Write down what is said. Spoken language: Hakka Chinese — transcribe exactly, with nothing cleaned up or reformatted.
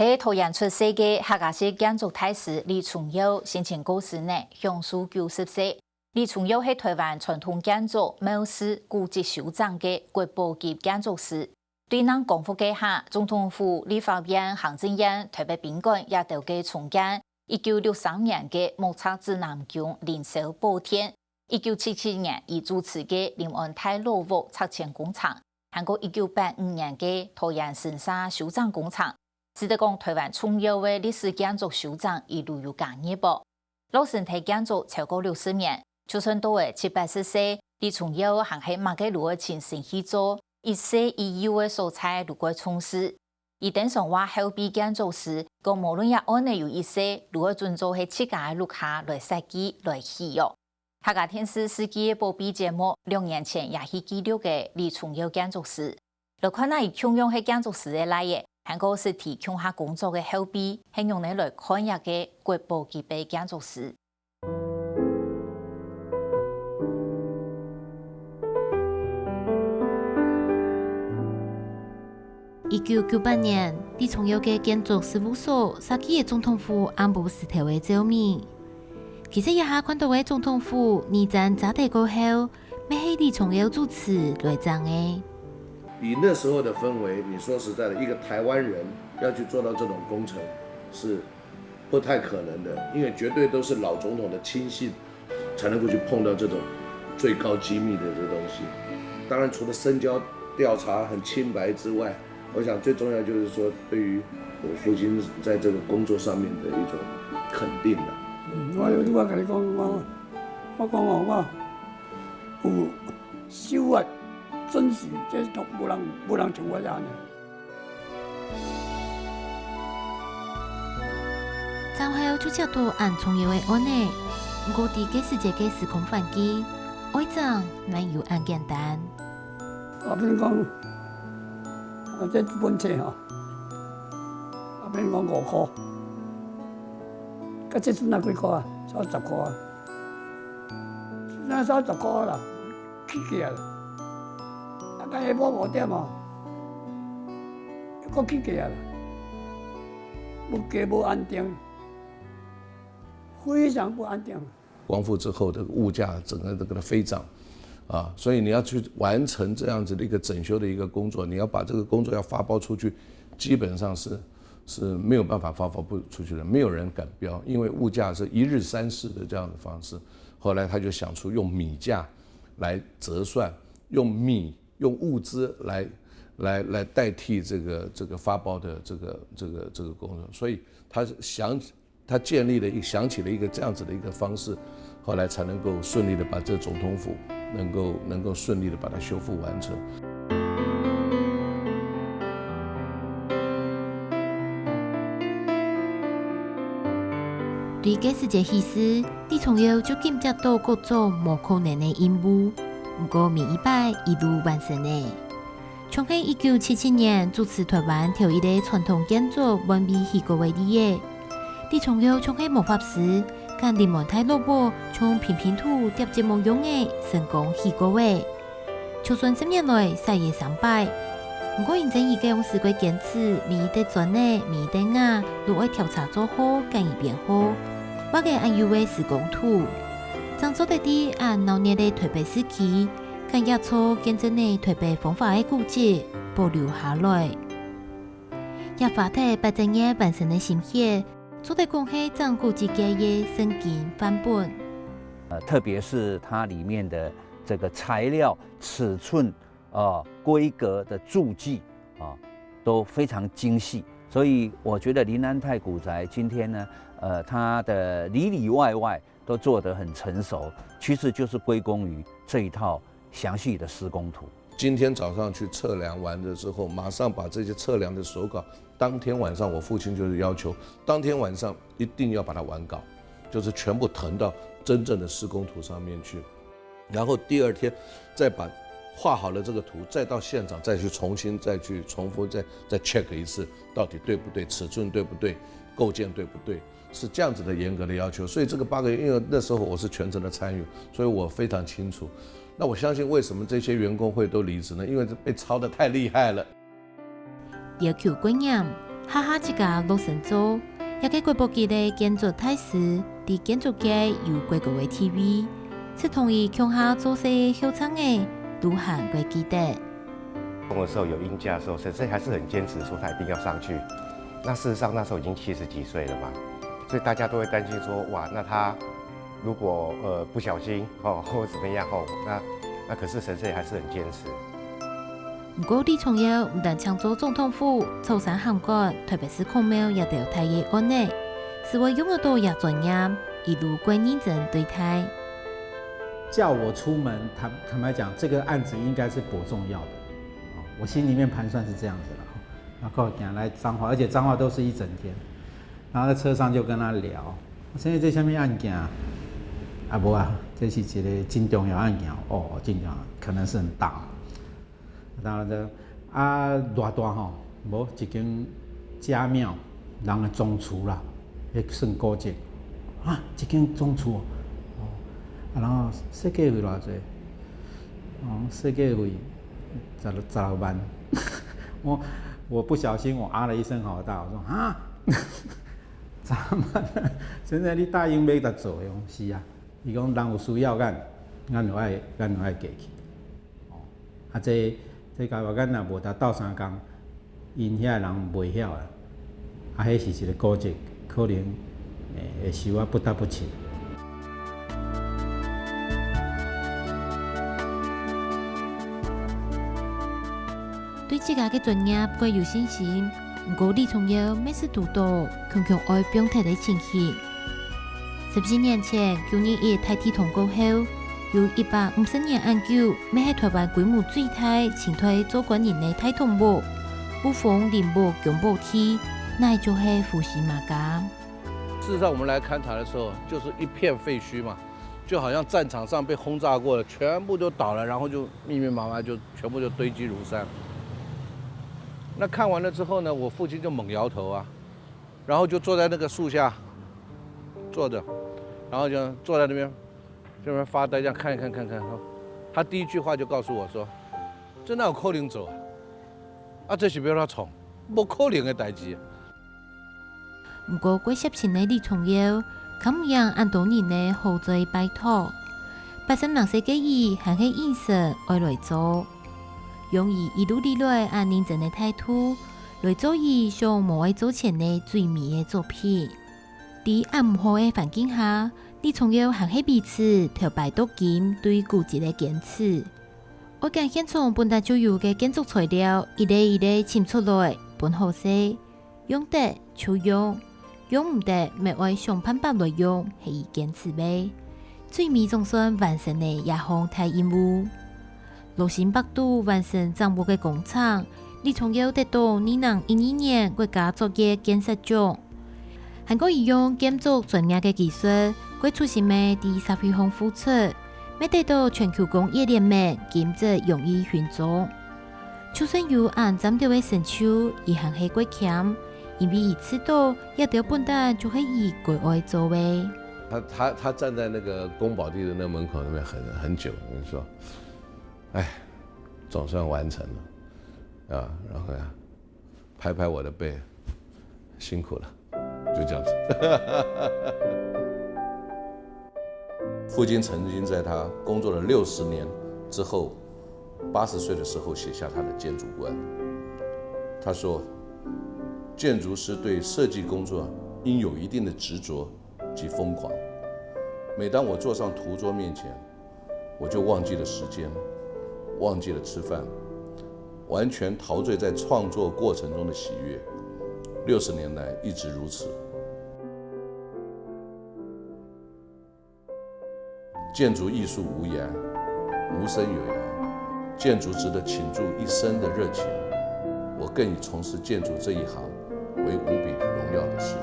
係桃園出世个客家式建築大師李重耀先前過身呢，享壽九十歲。李重耀係台灣傳統建築、廟寺古蹟首長个國寶級建築師。對南光復該下，總統府、立法院、行政院、台北賓館這兜个重建，一九六三年个木柵指南宮靈霄寶殿，一九七七年佢主持个臨安大老屋拆遷工程，還過一九八五年个桃園神社修正工程，使得講台灣重要个歷史建築修正一路有加入哦。老身在建築超過六十年，就算到了七八十歲，李重耀還係麼个都愛親身去做，一切佢有个所在都會從事。佢登上話後備建築師，講無論這案仔有幾細，都愛準做係自家个屋下來設計、來起哦。客家電視四季个寶貝節目兩年前也去記錄个李重耀建築師。來看啊，佢共樣係建築師个倈仔，還過識在共下工作个後輩，係仰仔來看這个國寶級个建築師。一九九八年，李重耀个建築事務所設計个總統府暗晡時頭个照明。其實這下看到个總統府，二戰炸忒過後，乜係李重耀主持來整个。以那時候的氛圍，你說實在的，一個台灣人要去做到這種工程，是不太可能的，因為絕對都是老總統的親信才能夠去碰到這種最高機密的這東西。當然，除了深交調查很清白之外，我想最重要就是說，對於我父親在這個工作上面的一種肯定了。嗯，我有，我跟你講，我，我講哦，我有守法、準時，這都無人，無人像我這樣的。 戰後就接到恁重要个案仔，毋過在該時節个時空環境，愛整哪有恁簡單。啊，比如講，啊，這本冊吼，啊，比如講五箍，啊，這陣仔幾箍啊？才十箍啊？這陣仔才十箍啦。 起價啦。啊，到下晡五點哦，又閣起價啦。物價無安定，非常不安定。光復之後的物價整個這個的飛漲，啊，所以你要去完成這樣子的一個整修的一個工作，你要把這個工作要發包出去，基本上是，是沒有辦法發包不出去的，沒有人敢標，因為物價是一日三市的這樣的方式。後來他就想出用米價 來折算，用米、用物資來，來，來代替這個，這個發包的這個，這個，這個工作。所以他想，他建立了一，想起了一個這樣子的一個方式，後來才能夠順利地把這總統府能夠，能夠順利地把它修復完成。對該時節起勢，李重耀就緊接到各種無可能个任務，毋過每一擺佢都完成了。像係一九七七年主持台灣頭一个傳統建築換位起高个禮仔，李重耀像係魔法師，將臨安大老屋從平平土疊積木樣仔成功起高了。 就算十年來徙了三擺，毋過因為佢个樣式个堅持，每一垤磚仔、每一垤瓦，都愛調查做好，揀一遍好，畫个恁幼个施工圖，正做得在恁鬧熱个台北市區，揀一座見證了台北風華个古蹟保留下來。這花忒八隻月完成个心血，做得講係整古蹟界个聖經範本。呃，特別是它裡面的這個材料、尺寸， 呃，規格的註記啊，都非常精細。所以我覺得林安泰古宅今天呢，呃，它的裡裡外外都做得很成熟，其實就是歸功於這一套詳細的施工圖。今天早上去測量完了之後，馬上把這些測量的手稿，當天晚上我父親就是要求，當天晚上一定要把它完稿，就是全部謄到真正的施工圖上面去。 然後第二天再把畫好了這個圖，再到現場再去重新再去重複再，再check一次，到底對不對，尺寸對不對，構件對不對，是這樣子的嚴格的要求。所以這個八個月，因為那時候我是全程的參與，所以我非常清楚。那我相信為什麼這些員工會都離職呢？因為被操得太厲害了。要求過嚴，下下自家落身做，這个國寶級个建築大師，在建築界有較高个地位，就同佢共下做事个後生仔，都還較記得。工的时候有鷹架的时候，沈盛还是很坚持说他一定要上去。那事实上那时候已经七十几岁了嘛，所以大家都会担心说，哇，那他如果呃不小心哦或怎么样哦，那那可是沈盛还是很坚持。毋過李重耀毋單淨做總統府、草山行館、臺北市孔廟這兜大个案仔，斯會用得到這專業，一路較認真對待。叫我出门，坦坦白讲，这个案子应该是不重要的。哦，我心里面盘算是这样子了。然后行来彰化，而且彰化都是一整天，然后在车上就跟他聊，现在这下面案件啊，啊无啊，这是一个真重要案件哦，真重要，可能是很大。然后呢，啊偌大吼，无一间家庙，人的宗祠啦，迄算古迹啊，一间宗祠哦，哦，啊然后设计费偌济？哦，设计费十十六万。我我不小心我啊了一声好大，我说啊，十万，现在你答应要甲做用，是啊。伊讲人有需要，咱咱就爱咱就爱过去。哦，啊这这甲我咱若无甲斗相共，因遐人袂晓啊，啊迄是一个古迹，可能会会受啊不得不去。对自家个专业过有信心，毋过李重耀每次堵到，常常爱放忒个情形。十四年前九二一大地动过后，有一百五十年恁久，乜系台湾规模最大、清代做官人个大同屋，布封林屋宮保第，乃就系胡荨麻家。事实上，我们来勘察的时候，就是一片废墟嘛，就好像战场上被轰炸过了，全部都倒了，然后就密密麻麻就全部就堆积如山。那看完了之后呢，我父亲就猛摇头啊，然后就坐在那个树下坐着，然后就坐在那边，这边发呆，这样看一看看看。他第一句话就告诉我说：“这哪有可能做啊？啊，这是要他创，不可能的代志。”毋过过十七个李重耀，看毋贏恁多人个好嘴拜托。八十零歲个佢還係硬實愛來做，用佢一路以來恁認真个態度，來做佢想無愛做前个最尾个作品。在恁毋好个環境下，李重耀還係維持頭擺到今對古蹟个堅持。愛揀現場本來就有个建築材料，一个一个尋出來，分好勢。 用得就用，用毋得乜愛想辦法來用，係佢堅持个。最尾總算完成了這項大任務。羅森北肚完成整屋个工程，李重耀得到二零一二年國家卓越建設獎。還過佢用建築專業个技術，過出色个在社會項付出，乜得到全球工業聯盟金質榮譽勳章。 就算有恁尖頭个成就，佢還係過謙，因為佢知道這兜本來就係佢該愛做个。他他他站在那个宫保第一的那门口那边很很久，你说，哎，总算完成了啊，然后呢，拍拍我的背，辛苦了。 就这样子。父亲曾经在他工作了六十年之后，八十岁的时候写下他的建筑观。他说，建筑师对设计工作应有一定的执着及疯狂。每当我坐上图桌面前，我就忘记了时间，忘记了吃饭，完全陶醉在创作过程中的喜悦。六十年来一直如此。建筑艺术无言，无声有言。建筑值得倾注一生的热情。我更以从事建筑这一行为无比荣耀的事。